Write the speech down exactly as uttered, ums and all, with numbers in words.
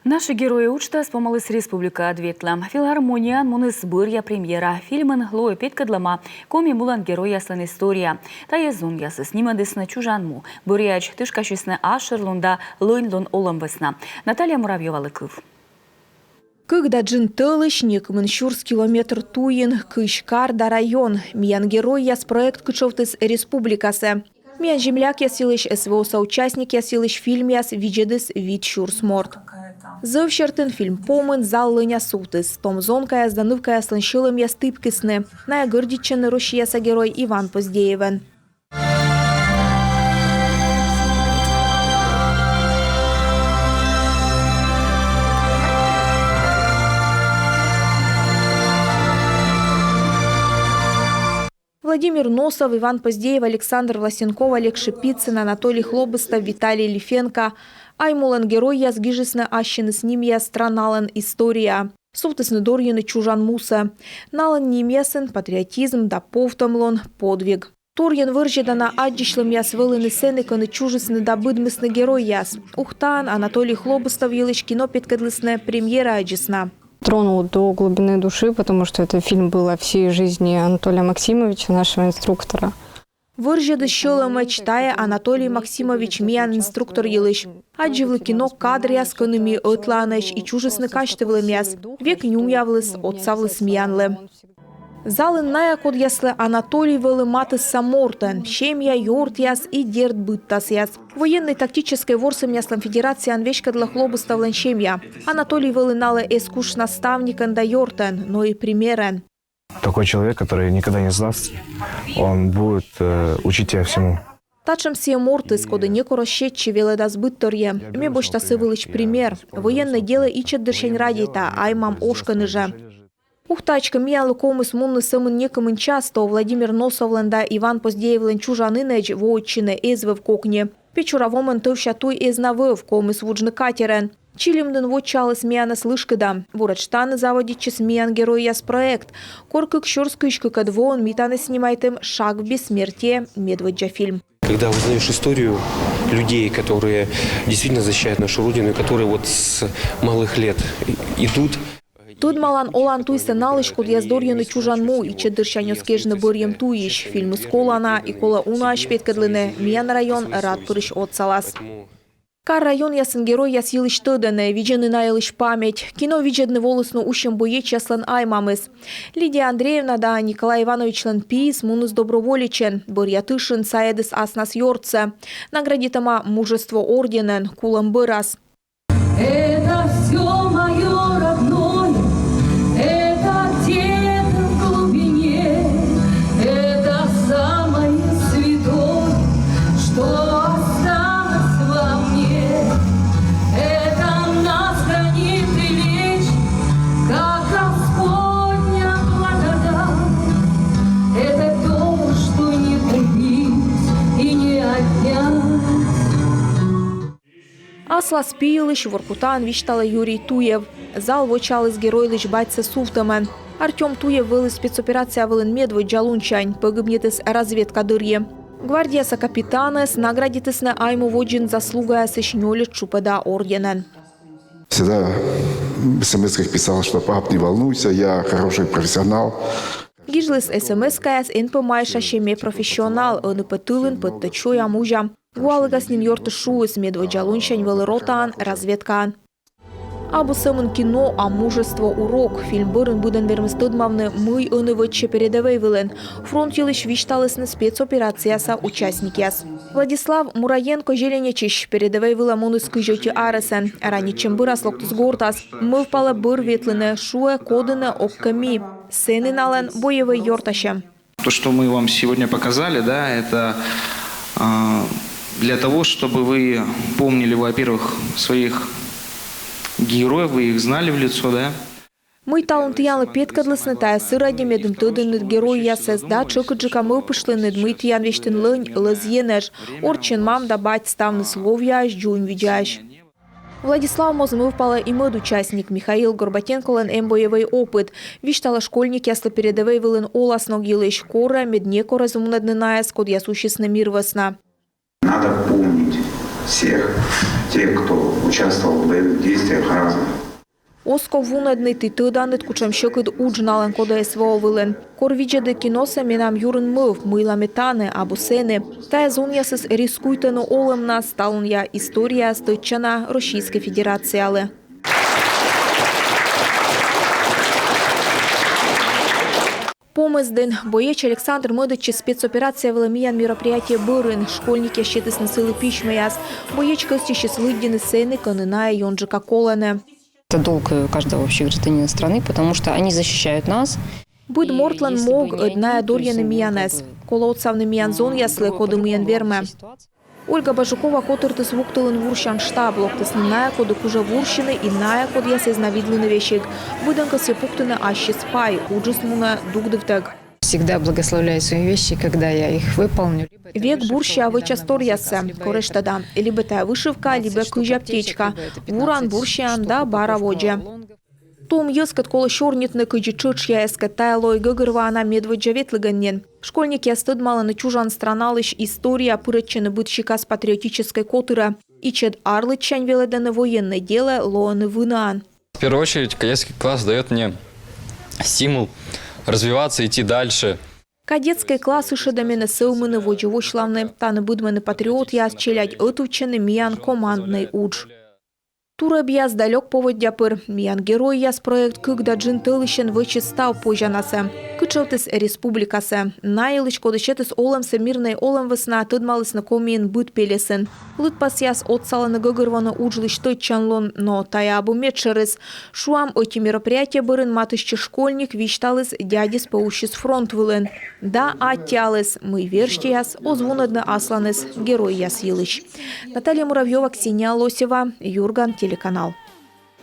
«Наши герои» уджтас помаліс республикаыд ветлӧм. Филармонияын муніс бӧръя премьера. Фильмын лоӧ петкӧдлӧма Коми мулан геройяслӧн история. Тайӧ зонъясыс нимӧдісны чужан му. Бӧръяӧдз тышкасисны ашырлун да лӧньлун олӧм вӧсна. Наталья Муравьёвалы кыв. Кык да джын тӧлысь, некымын сюрс километр туйын, кызь кар да район. «Миян геройяс» проект кытшовтіс республикасӧ. Миян землякъяс йылысь, СВО-са участникъяс йылысь фильмъяс видзӧдіс вит сюрс морт. Зэв сертын фильм помын зал лӧня сувтіс. Том зонкаяс да нывкаяслӧн сьӧлӧмъяс тіпкисны. Найӧ гордитчӧны Россияса герой Иван Поздеевӧн. Владимир Носов, Иван Поздеев, Александр Власенков, Олег Шипицын, Анатолий Хлобыстов, Виталий Лифенко. Аймулӧн геройяс гижисны ассьыныс нимъяс страналӧн историяӧ. Сувтісны дорйыны чужан мусӧ. Налӧн нимъясын патриотизм да повтӧмлун, подвиг. Торйӧн вӧрзьӧдана аддзысьлӧмъяс вӧліны сэні, кӧні чужисны да быдмисны геройяс. Ухтаын Анатолий Хлобыстов йылысь кино петкӧдлісны премьераӧдзыс на. Тронул до глубины души, потому что этот фильм был о всей жизни Анатолия Максимовича, нашего инструктора. Вӧрзьӧдіс сьӧлӧмӧдз тайӧ Анатолий Максимович, миян инструктор йылысь. Аддзывлі кино кадръяс, кӧні ми ӧтлаынӧсь, и чужисны казьтывлӧмъяс. Век нюмъявліс, отсавліс миянлы. Залын найӧ, кодъяслы Анатолий вӧлі матысса мортӧн, семья, ёртъяс и, дерт, быдтасъяс. Военнӧй-тактическӧй ворсӧмъяслӧн федерацияын веськӧдлӧ Хлобыстовлӧн семья. Анатолий вӧлі налы эз куш наставникӧн да ёртӧн, но и примерӧн. Такой человек, который никогда не сдаст, он будет, э, учить тебя всему. Татшӧм сійӧ мортыс, коді некор оз сетчы, велӧдас быдторйӧ. Ме босьта сы вылысь пример. Военнӧй делӧ ичӧт дырсянь радейта, аймам ошкӧны жӧ. Ухтаӧдз кӧ миянлы ковмис мунны сӧмын некымын час, то Владимир Носовлӧн да Иван Поздеевлӧн чужан инӧдз воӧдчыны эз вӧв кокни. Печора вомӧн тӧвся туй эз на вӧв, ковмис вуджны катерӧн. Чилимдін вочааліс миянӧс лышкыда. Буретш тані заводитчис «Миян геройяс» проект. Кор кык сюрс кызь кыкӧд воын ми тані снимайтім «Шаг в бессмертие» медводдза фильм. Когда узнаешь историю людей, которые действительно защищают нашу Родину, и которые вот с малых лет и-, идут. Тӧдмалан олан туйсӧ налысь, кодъяс дорйӧны чужан му, ичӧт дырсянь оз кежны бӧрйӧм туйысь. Фильмыс колана, и колӧ унаысь петкӧдлыны, миян район рад пырысь отсалас. Кар-районъясын геройяс йылысь тӧдӧны, видзӧны на йылысь память. Кино видзӧдны волісны усьӧм боечьяслӧн аймамыс. Лидия Андреевна да Николай Ивановичлӧн пиыс муніс доброволечӧн. Бӧръя тышын сайӧдіс аснас ёртсӧ. Наградитӧма Мужество орденӧн, кулӧм бӧрас. Это всё моё родное, это где-то в глубине, это самое святое, что осталось во мне. Это нас хранит и лечит, как Господня благодать. Это то, что не купить и не отнять. Аслас пи йылысь Воркутаын висьталӧ Юрий Туев. Зал вочааліс геройлысь батьсӧ сувтӧмӧн. Артём Туев вӧлі спецоперация вылын медводдза лунсянь, пӧгибнитіс разведка дырйи. Гвардияса капитанӧс наградитісны Айму водзын заслугаясысь нёльӧд тшупӧда орденӧн. Всегда в смс-ках писал, что: «Пап, не волнуйся, я хороший профессионал». Гижліс СМС-каяс: «Эн пӧ майшасьӧй, ме профессионал, ӧні пӧ тылын пӧттӧд сёям, узям». Гуалігас нин ёртыс шуис, медводдза лунсянь вӧлі ротаын, разведкаын. Абу сӧмын кино, а мужество урок. Фильм бӧрын быдӧн вермис тӧдмавны, мый ӧні вӧчсьӧ передӧвӧй вылын. Фронт йылысь висьталісны спецоперацияса участникъяс. Владислав Мураенко Зеленечысь передӧвӧй вылӧ муніс кызь ӧти арӧсӧн. Ранитчӧм бӧрас локтіс гортас. Мӧвпалӧ бӧр ветлыны, шуӧ, кодыны ог кӧ ми. Сэні налӧн боевӧй ёртасьӧм. То, что мы вам сегодня показали, да, это, а, для того, чтобы вы помнили, во-первых, своих героев, вы их знали в лицо, да. Мый талун тіянлы петкӧдлісны, тайӧ сы ради, медым тӧдінныд геройясӧс да тшӧкыдджыка мӧвпыштлінныд, мый тіян весьтын лӧнь, лӧз енэж. Орччӧн мам да бать, ставныс ловъяӧсь, дзоньвидзаӧсь. Владислав моз мӧвпалӧ и мӧд участник, Михаил Горбатенколӧн эм боевӧй опыт. Висьталӧ школьникъяслы передӧвӧй вылын оласног йылысь, корӧ, мед некор эз вунӧдны найӧс, кодъяс усисны мир вӧсна. Надо помнить всех тех, кто участвовал в боевых действиях в разных Оз ков вунӧдны, ті тӧданныд, кутшӧм сьӧкыд удж налӧн коді СВО вылын. Кор видзӧді киносӧ, менам юрын мӧв, мыйла ме тані, абу сэні. Тайӧ зонъясыс рискуйтӧны олӧмнас, талунъя историяыс тӧдчана Российскӧй Федерациялы. Помӧсдін. Боеч Александр мӧдӧдчис спецоперация вылӧ миян мероприятие бӧрын. Школьникъяс сетісны сылы письмӧяс. Боеч кӧсйысис лыддьыны сэні, кӧні найӧ ёнджыка колӧны. Это долг, э, каждого вообще гражданина страны, потому что они защищают нас. Быд мортлӧн мог, ӧд найӧ дорйӧны миянӧс. Колӧ отсавны миян зонъяслы, коді мыйӧн вермӧ. Ольга Бажукова котыртіс Вуктылын вурсян штаб. Локтісны найӧ, коді кужӧ вурсьыны, и найӧ, кодъяс эз на видлыны весиг. Быдӧн кӧсйӧ пуктыны ассьыс пай, уджыс мунӧ дугдывтӧг. Всегда благословляю свои вещи, когда я их выполню. Век бурся вӧча торъяссӧ, кор эштӧда. Либӧ тайӧ вышивка, либӧ кызь аптечка. Вуран, бурсян да бара водзӧ. Том йӧзкӧд колӧ сёрнитны, кыдзи тшӧтшъяяскӧд. Тайӧ лои гӧгӧрвоана медводдза ветлігӧн нин. Школьникъяс тӧдмалӧны чужан страналысь история, пырӧдчӧны быд сикас патриотическӧй котырӧ. Ичӧт арлыдсянь велӧдӧны военнӧй делӧ, лоӧны вынаӧн. В первую очередь, кадетский класс даёт мне стимул развиваться, идти дальше. Кадетскӧй класс ышӧдӧ менӧ сӧвмыны, водзӧ восьлавны. Тані быдмӧны патриотъяс, челядь ӧтувтчӧны миян команднӧй удж. Турӧбъяс да лёк поводдя пыр. «Миян геройяс» проект кык да джын тӧлысьӧн вӧчис став позянасӧ. Кытшовтіс республикасӧ. На йылысь, коді сетіс олӧмсӧ мирнӧй олӧм вӧсна, тӧдмалісны Комиын быд пельӧсын. Лыдпасъяс отсалӧны гӧгӧрвоны уджлысь тӧдчанлун, но тайӧ абу медшӧрыс. Шуам, ӧти мероприятие бӧрын матыстчи школьник висьталіс, дядьыс пӧ уси фронт вылын. Да аттьӧаліс, мый верстьӧяс оз вунӧдны асланыс геройяс йылысь. Наталья Муравьёва, Ксения Лосева, «Юрган» телеканал.